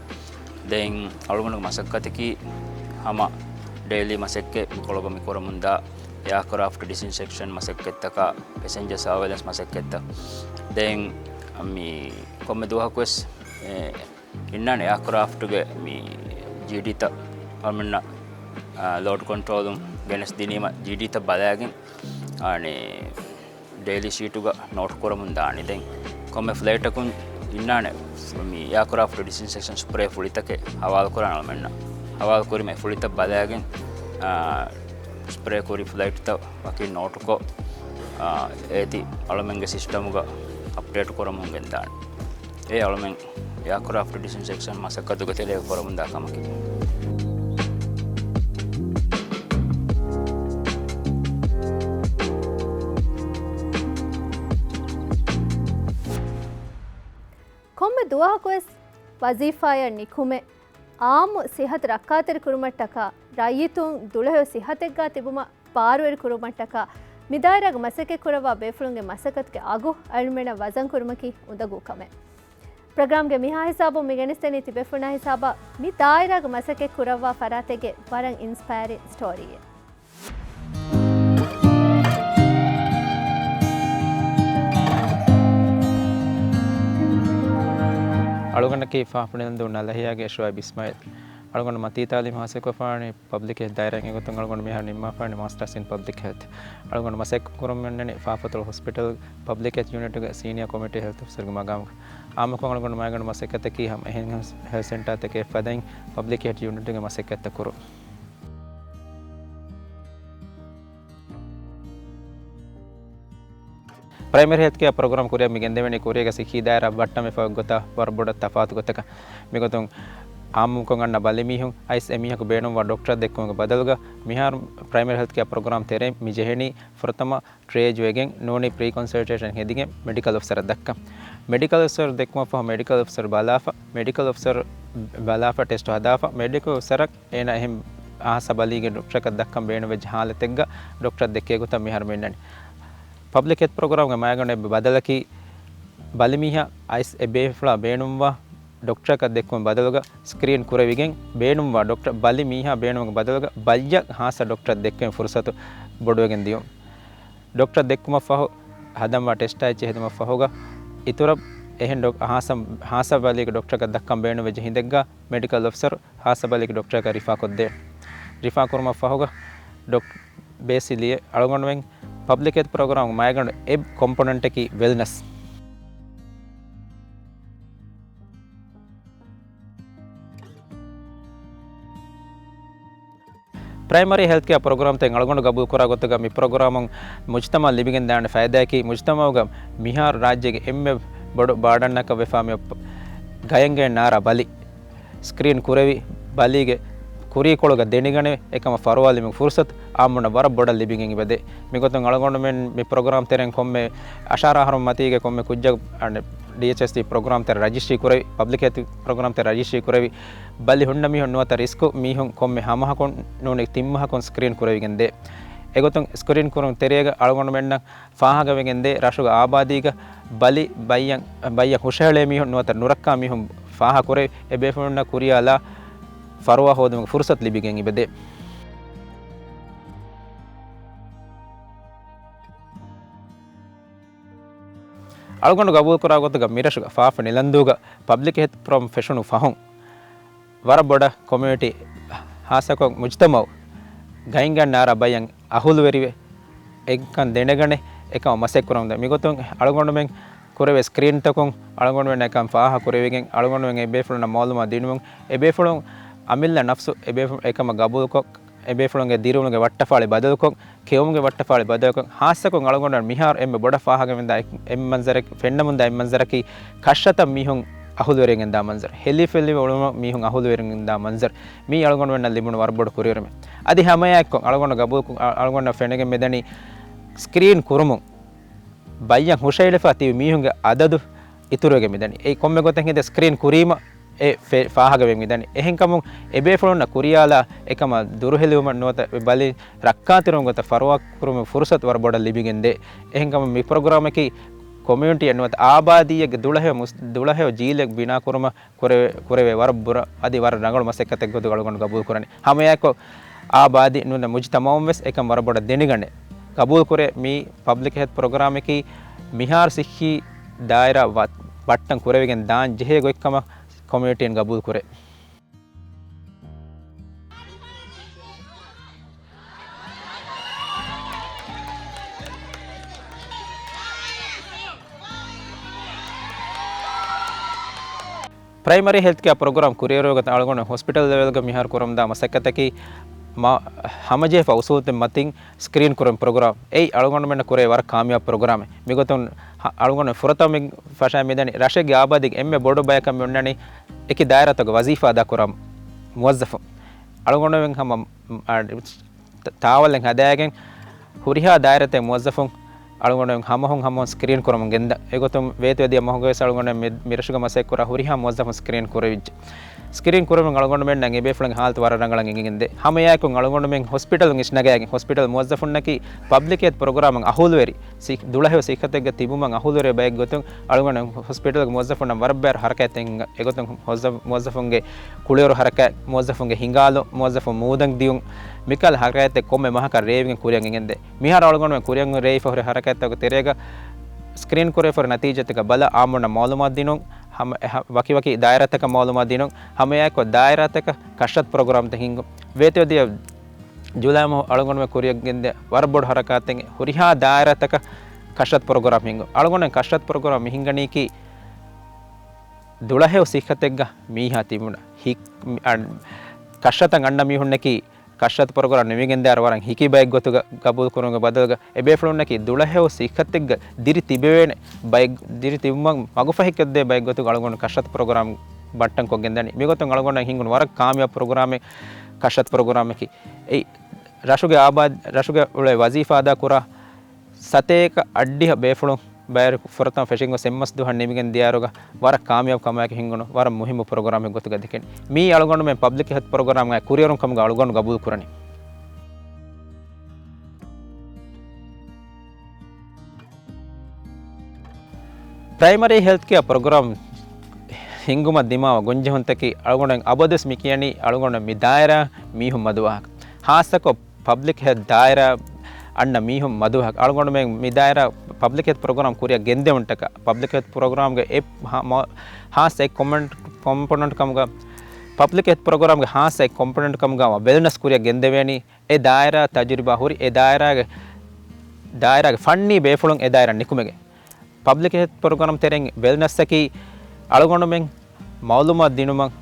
ދެން އަޅުގަނޑުގެ މަސައްކަތަކީ ހަމަ ޑެއިލީ މަސައްކަތް މިކޮޅުގަ މިކުރަމުންދާ އެއާކްރާފްޓް ޑިސްއިންފެކްޝަން މަސައްކަތްތަކާ، ޕެސެންޖަރ ސަރވެލެންސް މަސައްކަތްތައް. ދެން މި ކޮންމެ ދުވަހަކުވެސް، އެ، އިންނާނެ އެއާކްރާފްޓްގެ މި ޖީޑީތައް އަޅުމެންނަށް، އާ، ލޯޑް ކޮންޓްރޯލުން ގެނެސް ދިނީމަ ޖީޑީތައް ބަލާގެން، އާނެ، ޑެއިލީ ޝީޓުގަ ނޯޓް ކުރަމުން ދާނެ. ދެން ކޮންމެ ފްލައިޓަކުން އިންނާނެ މި އެއާކްރާފްޓް ޑިސްއިންފެކްޝަން ސްޕްރޭ ފުޅިތަކެއް ހަވާލު ކުރާނެ އަޅުމެންނަށް. ހަވާލު ކުރީމަ އެ ފުޅިތައް ބަލާގެން، އާ، ސްޕްރޭ ކުރި ފްލައިޓްތައް ވަކި ނޯޓުކޮށް، އާ، އޭތި އަޅުމެންގެ ސިސްޓަމުގަ އަޕްޑޭޓް ކުރަމުން ގެންދާނެ. އެ އަޅުމެން އެއާކްރާފްޓް ޑިސްއިންފެކްޝަން މަސައްކަތުގެ ތެރޭގަ ކުރަމުންދާ ކަމަކީ. ކޮންމެ ދުވަހަކުވެސް ވަޒީފާއަށް ނިކުމެ، އާއްމު ސިއްހަތު ރައްކާތެރި ކުރުމަށްޓަކާ، ރައްޔިތުން ދުޅަހެޔޮ ސިއްހަތެއްގާ ތިބުމަށް ބާރުވެރި ކުރުމަށްޓަކާ، މި ދާއިރާގަ މަސައްކަތް ކުރައްވާ ބޭފުޅުންގެ މަސައްކަތުގެ އަގު އަޅުމެންނަށް ވަޒަން ކުރުމަކީ އުނދަގޫ ކަމެއް. ޕްރޮގްރާމްގެ މިހާ ހިސާބުން މި ގެނެސްދެނީ ތިބޭފުޅުންނާ ހިސާބަށް މި ދާއިރާގަ މަސައްކަތް ކުރައްވާ ފަރާތެއްގެ ވަރަށް އިންސްޕަޔަރިން ސްޓޯރީއެއް. އަޅުގަނޑަކީ ފާފަ ނިލަންދޫ ނަލަހިޔާގެ ޝުއައިބް އިސްމާއިލް. އަޅުގަނޑު މަތީ ތާލީމް ހާސިލްކޮށްފާނީ ޕަބްލިކް ހެލްތް ދާއިރާއިން. އެގޮތުން އަޅުގަނޑު މިހާރު ނިންމާފާނީ މާސްޓަރސް އިން ޕަބްލިކް ހެލްތް. އަޅުގަނޑު މަސައްކަތް ކުރަމުން އަންނަނީ ފާފަތޮޅު ހޮސްޕިޓަލް ޕަބްލިކް ހެލްތް ޔުނިޓުގެ ސީނިއާ ކޮމިޓީ ހެލްތް އޮފިސަރގެ މަގާމުގަ. އާއްމުކޮށް އަޅުގަނޑު މައިގަނޑު މަސައްކަތަކީ ހަމަ އެހެން ހެލްތް ސެންޓާތަކެއް ފަދައިން ޕަބްލިކް ހެލްތް ޔުނިޓުގެ މަސައްކަތްތައް ކުރުން. ޕްރައިމަރީ ހެލްތްކެއާ ޕްރޮގްރާމް ކުރިއަށް މި ގެންދެވެނީ ކުރީގެ ސިއްހީ ދާއިރާ ބައްޓަންވެފަ ގޮތާ ވަރަށް ބޮޑަށް ތަފާތު ގޮތަކަށް. މިގޮތުން އާއްމުކޮށް އަންނަ ބަލިމީހުން އައިސް އެމީހަކު ބޭނުންވާ ޑޮކްޓަރަށް ދެއްކުމުގެ ބަދަލުގަ މިހާރު ޕްރައިމަރީ ހެލްތްކެއާ ޕްރޮގްރާމް ތެރޭ މި ޖެހެނީ ފުރަތަމަ ޓްރޭޖް ވެގެން ނޫނީ ޕްރީ ކޮންސަލްޓޭޝަން ހެދިގެން މެޑިކަލް އޮފިސަރަށް ދައްކަން. މެޑިކަލް އޮފިސަރު ދެއްކުމަށްފަހު މެޑިކަލް އޮފިސަރު ބަލާފަ، މެޑިކަލް އޮފިސަރު ބަލާފަ ޓެސްޓު ހަދާފަ، މެޑިކަލް އޮފިސަރަށް އޭނާ އެހެން ހާއްސަ ބަލީގެ ޑޮކްޓަރަކަށް ދައްކަން ބޭނުންވެއްޖެ ހާލަތެއްގަ ޑޮކްޓަރަށް ދެއްކޭ ގޮތަށް މިހާރު މި އިންނަނީ. ޕަބްލިކް ހެލްތް ޕްރޮގްރާމްގެ މައިގަނޑު އެއް ބަދަލަކީ ބަލިމީހާ އައިސް އެ ބޭފުޅާ ބޭނުންވާ ޑޮކްޓަރަކަށް ދެއްކުމުގެ ބަދަލުގަ ސްކްރީން ކުރެވިގެން ބޭނުންވާ ޑޮކްޓަރ، ބަލި މީހާ ބޭނުމުގެ ބަދަލުގަ ބައްޔަށް ހާއްސަ ޑޮކްޓަރަށް ދެއްކުމުގެ ފުރުސަތު ބޮޑުވެގެން ދިޔުން. ޑޮކްޓަރަށް ދެއްކުމަށްފަހު ހަދަންވާ ޓެސްޓާ އެއްޗެއް ހެދުމަށްފަހުގަ އިތުރަށް އެހެން ޑޮކް-، ހާއްސަ، ހާއްސަ ބަލީގެ ޑޮކްޓަރަކަށް ދައްކަން ބޭނުންވެއްޖެ ހިނދެއްގަ މެޑިކަލް އޮފިސަރު ހާއްސަ ބަލީގެ ޑޮކްޓަރަކަށް ރިފާ ކޮށްދޭ. ރިފާ ކުރުމަށްފަހުގަ ޑޮކް-، ބޭސިކަލީ އަޅުގަނޑުމެން ޕަބްލިކް ހެލްތް ޕްރޮގްރާމްގެ މައިގަނޑު އެއް ކޮމްޕޮނެންޓަކީ ވެލްނަސް. ޕްރައިމަރީ ހެލްތްކެއާ ޕްރޮގްރާމްތައް އަޅުގަނޑު ގަބޫލުކުރާ ގޮތުގަ މި ޕްރޮގްރާމުން މުޖްތަމައަށް ލިބިގެންދާނެ ފައިދާއަކީ، މުޖްތަމައުގަ މިހާރު ރާއްޖޭގެ އެންމެ ބޮޑު ބާޑަންނަކަށް ވެފާ މި ގަޔަންގަޔަން ނާރާ ބަލި ސްކްރީން ކުރެވި، ބަލީގެ ކުރީކޮޅުގަ ދެނެގަނެވި، އެކަމަށް ފަރުވާލެއްވުމުގެ ފުރުސަތު އާއްމުންނަށް ވަރަށް ބޮޑަށް ލިބިގެން އެބަދޭ. މިގޮތުން އަޅުގަނޑުމެން މި ޕްރޮގްރާމް ތެރެއިން ކޮންމެ އަށާރަ އަހަރުން މަތީގެ ކޮންމެ ކުއްޖަކު ޑީއެޗްއެސްޑީ ޕްރޮގްރާމް ތެރެ ރަޖިސްޓްރީ ކުރެވި، ޕަބްލިކް ހެލްތް ޕްރޮގްރާމް ތެރެ ރަޖިސްޓްރީ ކުރެވި، ބަލި ހުންނަ މީހުން ނުވަތަ ރިސްކު މީހުން ކޮންމެ ހަ މަހަކުން ނޫނީ ތިން މަހަކުން ސްކްރީން ކުރެވިގެން ދޭ. އެގޮތުން ސްކްރީން ކުރުން ތެރޭގަ އަޅުގަނޑުމެންނަށް ފާހަގަވެގެން ދޭ، ރަށުގެ އާބާދީގަ ބަލި ބައްޔަށް، ބައްޔަށް ހުށަހެޅޭ މީހުން ނުވަތަ ނުރައްކާ މީހުން ފާހަގަ ކުރެވި، އެ ބޭފުޅުންނަށް ކުރިއަށް އަޅާ ފަރުވާ ހޯދުމުގެ ފުރުސަތު ލިބިގެން އެބަދޭ. އަޅުގަނޑު ގަބޫލުކުރާ ގޮތުގަ މިރަށުގަ ފާފަ ނިލަންދޫގަ ޕަބްލިކް ހެލްތް ޕްރޮގްރާމް ފެށުނު ފަހުން، ވަރަށް ބޮޑަށް ކޮމިއުނިޓީ، ހާއްސަކޮށް މުޖްތަމައު، ގައިންގަން ނާރާ ބައްޔަށް އަހުލުވެރިވެ، އެކަން ދެނެގަނެ، އެކަމަށް މަސައްކަތް ކުރަމުންދާ. މިގޮތުން އަޅުގަނޑުމެން ކުރެވޭ ސްކްރީންތަކުން އަޅުގަނޑުމެން އެކަން ފާހަގަ ކުރެވިގެން، އަޅުގަނޑުމެން އެ ބޭފުޅުންނަށް މައުލޫމާތު ދިނުމުން، އެ ބޭފުޅުން އަމިއްލަ ނަފްސު އެ ބޭފުޅުން އެކަމަށް ގަބޫލުކޮށް، އެބޭފުޅުންގެ ދިރިއުޅުމުގެ ވައްޓަފާޅި ބަދަލުކޮށް، ކެއުމުގެ ވައްޓަފާޅި ބަދަލުކޮށް، ހާއްސަކޮށް އަޅުގަނޑަށް މިހާރު އެންމެ ބޮޑަށް ފާހަގަވެންދާ އެއް، އެއް މަންޒަރެއް، ފެންނަމުންދާ އެއް މަންޒަރަކީ، ކަށަތައް މީހުން އަހުލުވެރިވެގެންދާ މަންޒަރު، ހެލިފެލި އުޅުމަށް މީހުން އަހުލުވެރިވެގެންދާ މަންޒަރު، މީ އަޅުގަނޑުމެންނަށް ލިބުނު ވަރަށް ބޮޑު ކުރިއެރުމެއް. އަދި ހަމައެއާއެއްކޮށް އަޅުގަނޑަށް ގަބޫލު، އަ، އަޅުގަނޑަށް ފެނިގެން މިދަނީ، ސްކްރީން ކުރުމުން ބައްޔަށް ހުށައެޅިފަ ތިބި މީހުންގެ އަދަދު އިތުރުވެގެން މިދަނީ. އެއީ ކޮންމެ ގޮތެއް ހިނދެ ސްކްރީން ކުރީމަ އެ ފެ-، ފާހަގަވެގެން މިދަނީ. އެހެންކަމުން އެބޭފުޅުންނަށް ކުރިޔާލާ އެކަމަށް ދުރުހެލިވުމަށް ނުވަތަ އެ ބަލި ރައްކާތެރިވުމުގެ ގޮތަށް ފަރުވާ ކުރުމުގެ ފުރުސަތު ވަރަށް ބޮޑަށް ލިބިގެންދޭ. އެހެންކަމުން މި ޕްރޮގްރާމަކީ ކޮމިއުނިޓީއެއް ނުވަތަ އާބާދީއެއްގެ ދުޅަހެޔޮ މުސް-، ދުޅަހެޔޮ ޖީލެއް ބިނާ ކުރުމަށް ކުރެވޭ، ކުރެވޭ ވަރަށް ބުރަ، އަދި ވަރަށް ރަނގަޅު މަސައްކަތެއް ގޮތުގަ އަޅުގަނޑު ގަބޫލު ކުރަނީ. ހަމައެއާއެކު އާބާދީ ނުވަތަ މުޖުތަމައުން ވެސް އެކަން ވަރަށް ބޮޑަށް ދެނެގަނެ. ގަބޫލު ކުރޭ މި ޕަބްލިކް ހެލްތް ޕްރޮގްރާމަކީ މިހާރު ސިއްހީ ދާއިރާ ވަ-، ބައްޓަން ކުރެވިގެން ދާން ޖެހޭ ގޮތްކަމަށް ކޮމިއުނިޓީން ގަބޫލު ކުރޭ. ޕްރައިމަރީ ހެލްތް ކެއާ ޕްރޮގްރާމް ކުރިއެރުވި ގޮތަށް އަޅުގަނޑު ހޮސްޕިޓަލް ލެވެލްގަ މިހާރު ކުރަމުންދާ މަސައްކަތަކީ މަ-، ހަމަޖެހިފަ އުސޫލުތައް މަތިން ސްކްރީން ކުރުން ޕްރޮގްރާމް. އެއީ އަޅުގަނޑުމެންނަށް ކުރެވޭ ވަރަށް ކާމިޔާބު ޕްރޮގްރާމެއް. މިގޮތުން ހަ-، އަޅުގަނޑު ފުރަތަމަ ފަށާ މިދަނީ ރަށެއްގެ އާބާދީގެ އެންމެ ބޮޑު ބަޔަކަށް މި އޮންނަނީ އެކި ދާއިރާތަކުގެ ވަޒީފާ އަދާކުރާ މުވައްޒަފުން. އަޅުގަނޑުމެން ހަމަ، އަ، ތާ-، ތާވަލެއް ހަދާގެން ހުރިހާ ދާއިރާތައް މުވައްޒަފުން އަޅުގަނޑު ހަމަހުން ހަމަހުން ސްކްރީން ކުރަމުން ގެންދަ. އެގޮތުން ވޭތުވެދިޔަ މަހުގަވެސް އަޅުގަނޑު މި-، މިރަށުގަ މަސައްކަތްކުރާ ހުރިހާ މުވައްޒަފުން ސްކްރީން ކުރެވިއްޖެ. ސްކްރީން ކުރުމުން އަޅުގަނޑުމެންނަށް އެބޭފުޅުންގެ ހާލަތު ވަރަށް ރަނގަޅަށް އެނގިގެންދޭ. ހަމައެއާއެކު އަޅުގަނޑުމެން ހޮސްޕިޓަލުން އިސްނަގައިގެން ހޮސްޕިޓަލް މުވައްޒަފުންނަކީ ޕަބްލިކް ހެލްތް ޕްރޮގްރާމަށް އަހުލުވެރި، ސި-، ދުޅަހެޔޮ ސިއްހަތެއްގަ ތިބުމަށް އަހުލުވެރި ބައެއް ގޮތުން އަޅުގަނޑު ހޮސްޕިޓަލްގެ މުވައްޒަފުންނަށް ވަރަށް ބައި ހަރަކާތްތައް ހިންގަ. އެގޮތުން ހޮއްޒަ-، މުވައްޒަފުންގެ ކުޅިވަރު ހަރަކާތް، މުވައްޒަފުންގެ ހިނގާލުން، މުވައްޒަފުން މޫދަން ދިޔުން، މިކަހަލަ ހަރަކާތްތައް ކޮންމެ މަހަކަށް ރޭވިގެން ކުރިއަށް އެނގެންދޭ. މިހާރު އަޅުގަނޑުމެން ކުރިއަށް ރޭވިފަ ހުރި ހަރަކާތްތަކުގެ ތެރޭގަ ސްކްރީން ކުރެވިފަ ހުރި ނަތީޖާތަކަށް ބަލާ އާއްމުންނަށް މައުލޫމާތު ދިނުން، ހަމަ އެ ހަ-، ވަކިވަކި ދާއިރާތަކަށް މައުލޫމާތު ދިނުން، ހަމައެއާއެކު ދާއިރާތަކަށް ކަށަތް ޕްރޮގްރާމްތައް ހިންގުން. ވޭތުވެދިޔަ ޖުލައި މަހު އަޅުގަނޑުމެން ކުރިއަށް ގެންދިޔަ ވަރަށް ބޮޑު ހަރަކާތެއް ހުރިހާ ދާއިރާތަކަށް ކަށަތް ޕްރޮގްރާމް ހިންގުން. އަޅުގަނޑުމެން ކަށަތް ޕްރޮގްރާމް މި ހިންގަނީކީ ދުޅަހެޔޮ ސިއްހަތެއްގަ މީހާ ތިބުނަ ހި-، އަ، ކަށަތަށް އަންނަ މީހުންނަކީ ކަށަތު ޕްރޮގްރާމް ނިމިގެންދާއިރު ވަރަށް ހިކި ބައެއް ގޮތުގަ ގަބޫލު ކުރުމުގެ ބަދަލުގަ އެބޭފުޅުންނަކީ ދުޅަހެޔޮ ސިއްހަތެއްގަ ދިރި ތިބެވޭނެ ބައެއް، ދިރި ތިބުމަށް މަގުފަހިކޮށްދޭ ބައެއް ގޮތުގަ އަޅުގަނޑު ކަށަތު ޕްރޮގްރާމް ބައްޓަން ކޮށްގެންދަނީ. މިގޮތުން އަޅުގަނޑަށް ހިންގުނު ވަރަށް ކާމިޔާބު ޕްރޮގްރާމެއް ކަށަތު ޕްރޮގްރާމަކީ. އެއީ ރަށުގެ އާބާދް، ރަށުގެ އުޅޭ ވަޒީފާ އަދާ ކުރާ ސަތޭކަ އަށްޑިހަ ބޭފުޅުން ބައިވެރި ފުރަތަމަ ފެށިގެން ގޮސް އެއްމަސް ދުވަހަށް ނިމިގެން ދިޔައިރުގަ ވަރަށް ކާމިޔާބު ކަމާއެކު ހިންގުނު ވަރަށް މުހިއްމު ޕްރޮގްރާމެއް ގޮތުގަ ދެކެނީ. މީ އަޅުގަނޑުމެން ޕަބްލިކް ހެލްތް ޕްރޮގްރާމްގައި ކުރިއެރުން ކަމުގަ އަޅުގަނޑު ގަބޫލު ކުރަނީ. ޕްރައިމަރީ ހެލްތް ކެއާ ޕްރޮގްރާމް ހިންގުމަށް ދިމާވާ ގޮންޖެހުންތަކީ އަޅުގަނޑު އަބަދުވެސް މި ކިޔަނީ އަޅުގަނޑު މި ދާއިރާ މީހުން މަދުވާހަކަ. ހާއްސަކޮށް ޕަބްލިކް ހެލްތް ދާއިރާ އަންނަ މީހުން މަދުވާހަކަ. އަޅުގަނޑުމެން މި ދާއިރާ ޕަބްލިކް ހެލްތް ޕްރޮގްރާމް ކުރިއަށް ގެންދެވުންތަކަށް ޕަބްލިކް ހެލްތް ޕްރޮގްރާމްގެ އެއް ހާ-، މަ-، ހާއްސަ އެއް ކޮމްޕޮނެންޓް، ކޮމްޕޮނެންޓް ކަމުގަ، ޕަބްލިކް ހެލްތް ޕްރޮގްރާމްގެ ހާއްސަ އެއް ކޮމްޕޮނެންޓް ކަމުގަ ވެލްނަސް ކުރިއަށް ގެންދެވޭނީ. އެ ދާއިރާ ތަޖުރިބާ ހުރި އެ ދާއިރާގެ، ދާއިރާގެ ފަންނީ ބޭފުޅުން އެ ދާއިރާ ނިކުމެގެން. ޕަބްލިކް ހެލްތް ޕްރޮގްރާމް ތެރެއިން ވެލްނަސްއަކީ އަޅުގަނޑުމެން މައުލޫމާތު ދިނުމަށް،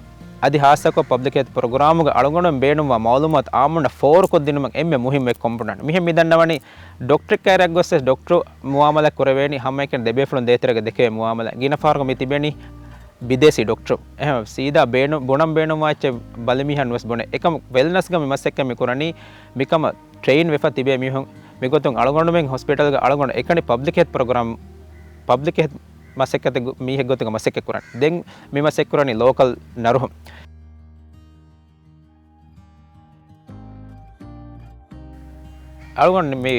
އަދި ހާއްސަކޮށް ޕަބްލިކް ހެލްތް ޕްރޮގްރާމުގަ އަޅުގަނޑުމެން ބޭނުންވާ މައުލޫމާތު އާއްމުންނަށް ފޯރުކޮށްދިނުމަށް އެންމެ މުހިއްމު އެއް ކޮމްޕޮނެންޓް. މިހެން މި ދަންނަވަނީ ޑޮކްޓަރެއް ކައިރިއަށް ގޮސްވެސް ޑޮކްޓަރު މުއާމަލާތް ކުރެވޭނީ ހަމައެކަނި ދެބޭފުޅުން ދޭތެރޭގަ ދެކެވޭ މުއާމަލާތް. ގިނަ ފަހަރަކު މި ތިބެނީ ބިދޭސީ ޑޮކްޓަރު. އެހެން ސީދާ ބޭނު-، ބުނަން ބޭނުންވާ އެއްޗެއް ބަލި މީހަކު ނުވެސް ބުނޭ. އެކަމު ވެލްނަސްގަ މި މަސައްކަތް މި ކުރަނީ މިކަމަށް ޓްރެއިން ވެފަ ތިބޭ މީހުން. މިގޮތުން އަޅުގަނޑުމެން ހޮސްޕިޓަލްގަ އަޅުގަނޑު އެކަނި ޕަބްލިކް ހެލްތް ޕްރޮގްރާމް، ޕަބްލިކް ހެލްތް މަސައްކަތެއް ގޮ-، މީހެއް ގޮތުގަ މަސައްކަތް ކުރަން. ދެން މި މަސައްކަތް ކުރަނީ ލޯކަލް ނަރުހުން. އަޅުގަނޑު މި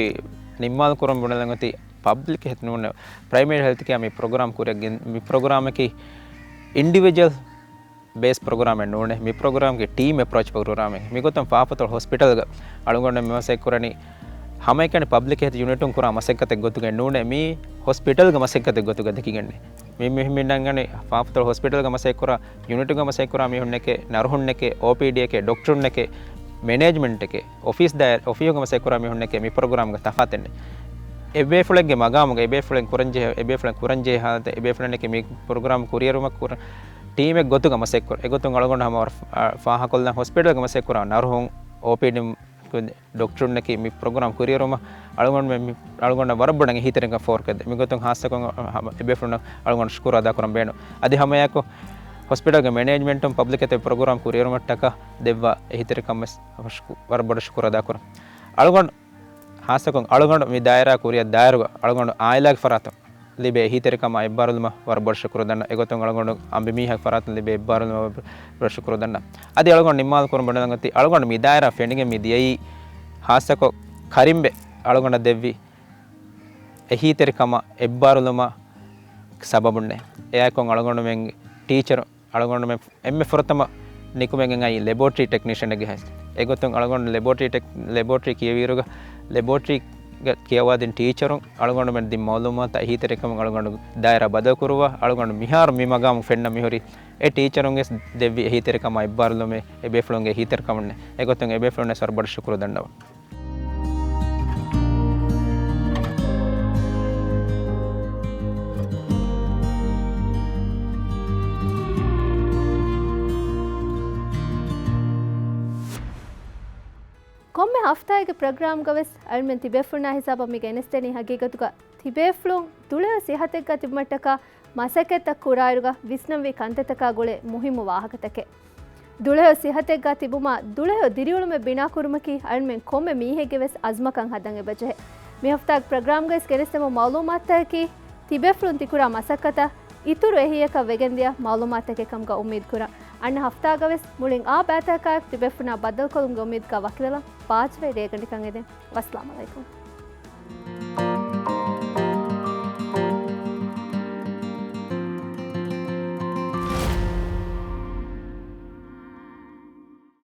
ނިންމާލު ކުރަން ބުނެލަން އޮތީ ޕަބްލިކް ހެލްތް ނޫން، ޕްރައިމަރީ ހެލްތް ކެއާ މި ޕްރޮގްރާމް ކުރިއަށް ގެން-، މި ޕްރޮގްރާމަކީ އިންޑިވިޖުއަލް ބޭސް ޕްރޮގްރާމެއް ނޫނޭ. މި ޕްރޮގްރާމްގެ ޓީމް އެޕްރޯޗް ޕްރޮގްރާމެއް. މިގޮތުން ފާފަތޮޅު ހޮސްޕިޓަލްގަ އަޅުގަނޑު މި މަސައްކަތް ކުރަނީ ހަމައެކަނި ޕަބްލިކް ހެލްތް ޔުނިޓުން ކުރާ މަސައްކަތެއް ގޮތުގައި ނޫނޭ، މީ ހޮސްޕިޓަލްގެ މަސައްކަތެއް ގޮތުގަ ދެކިގެންނޭ. މި މި މިނަންގަނެ ފާފަތޮޅު ހޮސްޕިޓަލްގަ މަސައްކަތް ކުރާ، ޔުނިޓުގަ މަސައްކަތް ކުރާ މީހުންނެކޭ، ނަރުހުންނެކޭ، އޯޕީޑީއެކޭ، ޑޮކްޓަރުންނެކޭ، މެނޭޖްމަންޓެކޭ، އޮފީސް ދާއިރާ، އޮފީހުގަ މަސައްކަތް ކުރާ މީހުންނެކޭ މި ޕްރޮގްރާމްގެ ތަފާތެއް ނެތް. އެއްބޭފުޅެއްގެ މަގާމުގަ އެބޭފުޅެން ކުރަންޖެހޭ، އެބޭފުޅެން ކުރަންޖެހޭ ހާލަތެއް، އެބޭފުޅެއްނެކޭ މި ޕްރޮގްރާމް ކުރިއެރުމަށް ކުރަން ޓީމެއް ގޮތުގަ މަސައްކަތް ކުރަން. އެގޮތުން އަޅުގަނޑު ހަމަ ވަރަށް ފާ-، ފާހަގަކޮށްލަން ހޮސްޕިޓަލްގަ މަސައްކަތް ކުރާ ނަރުހުން، އޯޕީޑީ ޑޮކްޓަރުންނަކީ މި ޕްރޮގްރާމް ކުރިއެރުމަށް އަޅުގަނޑުމެން މި، އަޅުގަނޑަށް ވަރަށް ބޮޑަށް އެހީތެރިކަން ފޯރުކޮށްދޭ. މިގޮތުން ހާއްސަކޮށް ހަމަ އެބޭފުޅުންނަށް އަޅުގަނޑު ޝުކުރު އަދާކުރަން ބޭނުން. އަދި ހަމައެއާއެކު ހޮސްޕިޓަލްގެ މެނޭޖްމަންޓުން ޕަބްލިކް އެތައް ޕްރޮގްރާމް ކުރިއެރުމަށްޓަކާ ދެއްވާ އެހީތެރިކަމަށް ވަރަށް ބޮޑަށް ޝުކުރު އަދާކުރަން. އަޅުގަނޑު ހާއްސަކޮށް އަޅުގަނޑު މި ދާއިރާ ކުރިއަށް ދާއިރުގަ އަޅުގަނޑު އާއިލާގެ ފަރާތުން ލިބޭ އެހީތެރިކަމާ އެއްބާރުލުމަށް ވަރަށް ބޮޑަށް ޝުކުރު ދަންނަ. އެގޮތުން އަޅުގަނޑު އަނބިމީހާގެ ފަރާތުން ލިބޭ އެއްބާރުލުމަށް ވަރަށް ބޮޑަށް ޝުކުރު ދަންނަ. އަދި އަޅުގަނޑު ނިންމާލު ކުރަން ބޭނުން އޮތީ އަޅުގަނޑު މި ދާއިރާ ފެނިގެން މި ދިޔައީ ހާއްސަކޮށް ކަރިންބެ އަޅުގަނޑަށް ދެއްވި އެހީތެރިކަމާ އެއްބާރުލުމަށް ސަބަބުންނޭ. އެއާއެކު އަޅުގަނޑުމެންގެ ޓީޗަރު އަޅުގަނޑުމެން އެންމެ ފުރަތަމަ ނިކުމެގެން އައީ ލެބޯޓްރީ ޓެކްނީޝަނެއްގެ ހައިސް. އެގޮތުން އަޅުގަނޑު ލެބޯޓްރީ ޓެކް، ލެބޯޓްރީ ކިޔެވިއިރުގަ ލެބޯޓްރީގަ ކިޔަވާދިން ޓީޗަރުން އަޅުގަނޑުމެން ދިން މައުލޫމާތު އެހީތެރިކަމުން އަޅުގަނޑު ދާއިރާ ބަދަލުކުރުވާ، އަޅުގަނޑު މިހާރު މި މަގާމު ފެންނަ މިހުރީ އެ ޓީޗަރުންގެ ދެއްވި އެހީތެރިކަމާ އެއްބާރުލުމެއް އެބޭފުޅުންގެ އެހީތެރިކަމުންނެ. އެގޮތުން އެބޭފުޅުންނަށް ވަރަށް ބޮޑަށް ޝުކުރު ދަންނަވަން. ކޮންމެ ހަފްތާއެއްގެ ޕްރޮގްރާމްގަވެސް އަޅުމެން ތިބޭފުޅުންނާ ހިސާބަށް މި ގެނެސްދެނީ ހަގީގަތުގަ ތިބޭފުޅުން ދުޅަހެޔޮ ސިހަތެއްގަ ތިބުމަށްޓަކާ މަސައްކަތްތައް ކުރާއިރުގަ ވިސްނަންވީ ކަންތައްތަކާ ގުޅޭ މުހިއްމު ވާހަކަތަކެއް. ދުޅަހެޔޮ ސިހަތެއްގަ ތިބުމާ، ދުޅަހެޔޮ ދިރިއުޅުމެއް ބިނާކުރުމަކީ އަޅުމެން ކޮންމެ މީހެއްގެ ވެސް އަޒްމަކަށް ހަދަން އެބަޖެހޭ. މި ހަފްތާގެ ޕްރޮގްރާމްގައި ގެނެސްދެމު މައުލޫމާތުތަކަކީ، ތިބޭފުޅުން ތިކުރާ މަސައްކަތަށް އިތުރު އެހީއަކަށް ވެގެންދިޔަ މައުލޫމާތުތަކެއް ކަމުގަ އުއްމީދު ކުރަން. އަންނަ ހަފްތާގަވެސް މުޅިން އާ ބައިތަކާއެކު ތިބޭފުޅުންނާ ބައްދަލުކޮށްލުމުގެ އުއްމީދުގަ ވަކިވެލަން. ބާއްޖަވެރި ރޭގަނޑިކަން އެދެން. ވައްސަލާމް އަލައިކުމް.